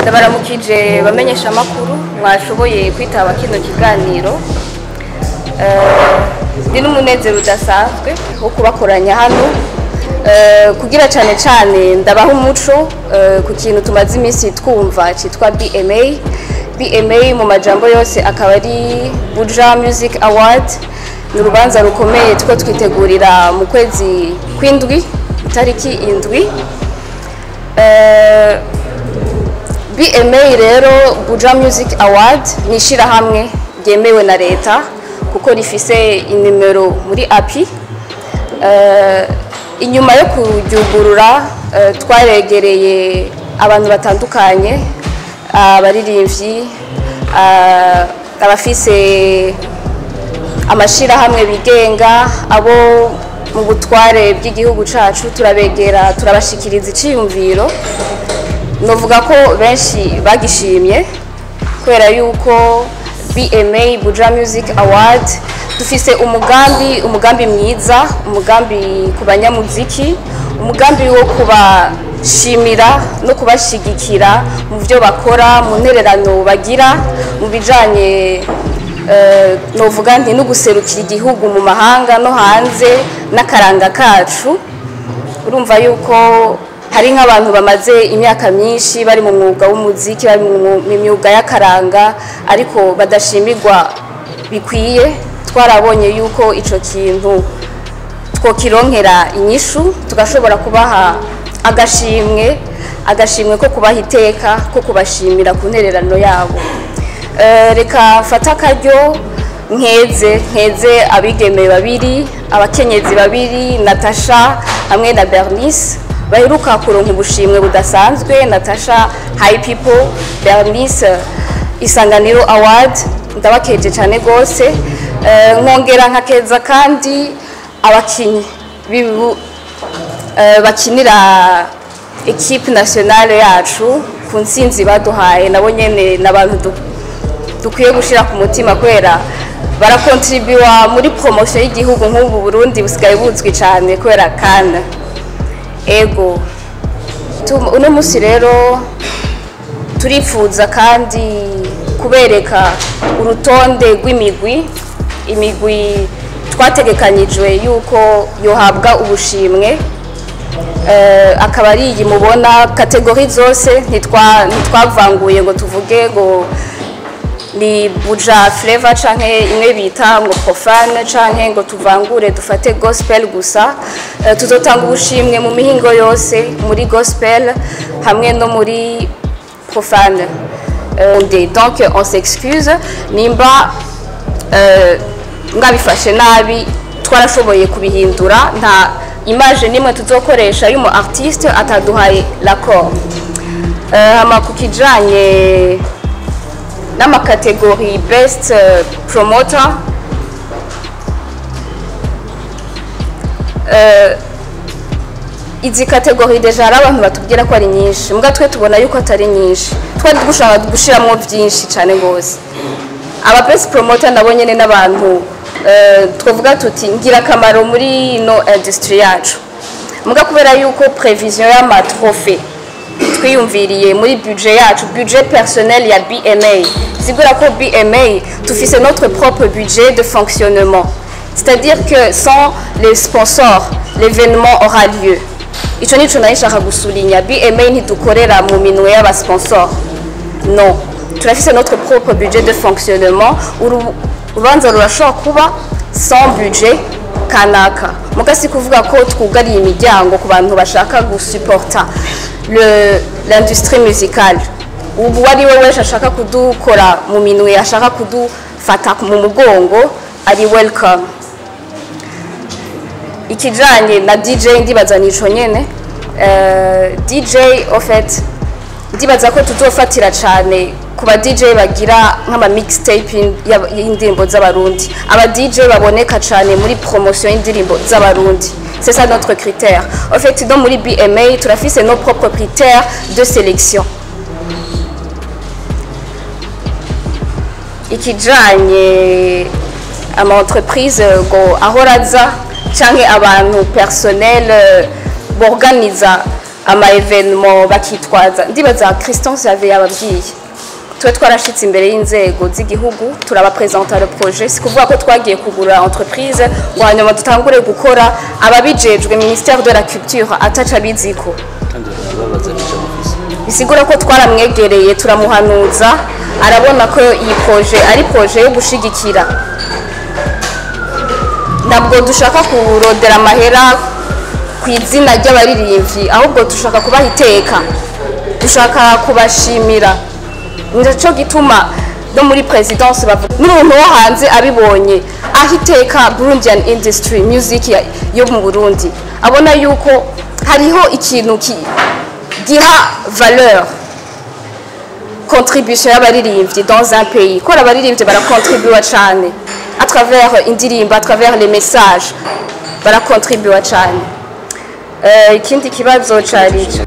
Ndabaramukije bamenyesha amakuru mwashoboye kwitaba kino kiganiro. Ndi n'umunezero udasanzwe wo kubakoranya hano kugira cyane cyane ndabaha umuco ku kintu tumaze iminsi twumva cyitwa BMA. BMA mu majambo yose akaba ari Buja Music Award. Ni urubanza rukomeye two twitegurira mu kwezi kw'indwi, itariki 7. BMA rero, Buja Music Award, ni ishyirahamwe ryemewe na leta kuko rifise inimero muri API. Inyuma yo kuryugurura, twaregereye abantu batandukanye, abaririmbyi, abafise amashirahamwe bigenga, abo mu butware bw'igihugu cacu, turabegera, turabashikiriza iciyumviro. Novuga ko benshi bagishimye kubera yuko BMA, Buja Music Award, dufise umugambi mwiza, umugambi ku banyamuziki, umugambi wo kubashimira no kubashigikira mu byo bakora, mu ntererano bagira mu bijanye, novuga nti no guserukira igihugu mu mahanga no hanze n'akaranga kacu. Urumva yuko hari nk'abantu bamaze imyaka myinshi bari mu mwuga w'umuziki, bari mu myuga y'akaranga, ariko badashimirwa bikwiye. Twarabonye yuko ico kintu twokironkera inyishu, tugashobora kubaha agashimwe ko kubaha iteka, ko kubashimira ku ntererano yabo. Reka mfate akaryo nkeze abigeme babiri, abakenyezi babiri, Natasha hamwe na Bernice, baheruka kuronka ubushimwe budasanzwe. Natasha HiPipo, Bernice Isanganiro Award. Ndabakeje cyane rwose. Nkongera nkakeza kandi abakinyi bakinira équipe nationale yacu ku ntsinzi baduhaye. Nabo nyene n'abantu dukwiye gushira ku mutima kubera barakontribuwa muri promotion y'igihugu. Nk'ubu Burundi busigaye buzwi cyane kubera CAN. Ego, uno munsi rero turifuza kandi kubereka urutonde rw'imigwi, imigwi twategekanyijwe yuko yohabwa ubushimwe. Akaba ari iyi mubona, catégories zose, ntitwavanguye ngo tuvuge ngo ni Buja Flavor canke imwe bita ngo profane, canke ngo tuvangure dufate gospel gusa. Tuzotanga ubushimwe mu mihingo yose, muri gospel hamwe no muri profane. Donc on s'excuse nimba mwabifashe nabi, twarashoboye kubihindura. Nta image nimwe tuzokoresha y'umu artiste ataduhaye l'accord. Hama ku kijanye n'ama catégories, best promoter, izi catégories déjà hari abantu batubwira ko ari nyinshi, mbwa twe tubona yuko atari nyinshi, twari dushaka gushiramwo byinshi cyane gose. Aba best promoter nabo nyene n'abantu, twavuga tuti ngirakamaro muri ino industry yacu, mbwa kubera yuko prévision y'ama trophées twiyumviriye muri budget yacu, budget personnel ya BMA, sigura ko BMA tufise notre propre budget de fonctionnement, c'est-à-dire que sans les sponsors, l'événement aura lieu. Ico nico nari nshaka gusulinya: BMA ntidukorera mu minwe y'aba sponsors, non, turafise notre propre budget de fonctionnement. Urubanza rurashobora kuba sans budget kanaka, muga si kuvuga ko twugariye imiryango ku bantu bashaka gusuporta l'industrie musicale. Ubu ari we wese ashaka kudukora mu minwe, ashaka kudufata mu mugongo, ari welcome. Ikijanye na DJ, ndibaza nico nyene. DJ, au fait, ndibaza ko tuzofatira cane ku ba DJ bagira nk'ama mixtape y'indirimbo z'Abarundi, aba DJ baboneka cane muri promotion y'indirimbo z'Abarundi. C'est ça notre critère. En fait, dans muri BMA turafise nos propres critères de sélection. Ikijanye ama entreprise ngo ahoraza canke abantu personnel borganiza Ama événements bakitwaza, ndibaza Christian Xavier yababwiye, twe twarashitse imbere y'inzego z'igihugu, turabapresenta le projet. Si kuvuga ko twagiye kugura entreprise ngo hanyuma dutangure gukora, ababijejwe, ministère de la culture, ataca abiziko. Kandi babaza ijambo ofisi. Bisigura ko twaramwegereye, turamuhanuza, arabona ko iyi projet ari projet yo gushigikira. Ntabwo dushaka kurondera amahera ku izina ry'abaririmbyi, ahubwo dushaka kubaha iteka, dushaka kubashimira. Nicyo gituma no muri présidence bavuga n'umuntu wo hanze abibonye aho iteka Burundian industry music yo mu Burundi, abona yuko hariho ikintu giha valeur contribution y'abaririmbyi dans un pays, ko abaririmbyi barakontribuwa cyane à travers indirimbo, à travers les messages, barakontribuwa cyane. Ikindi kibazo cari ico.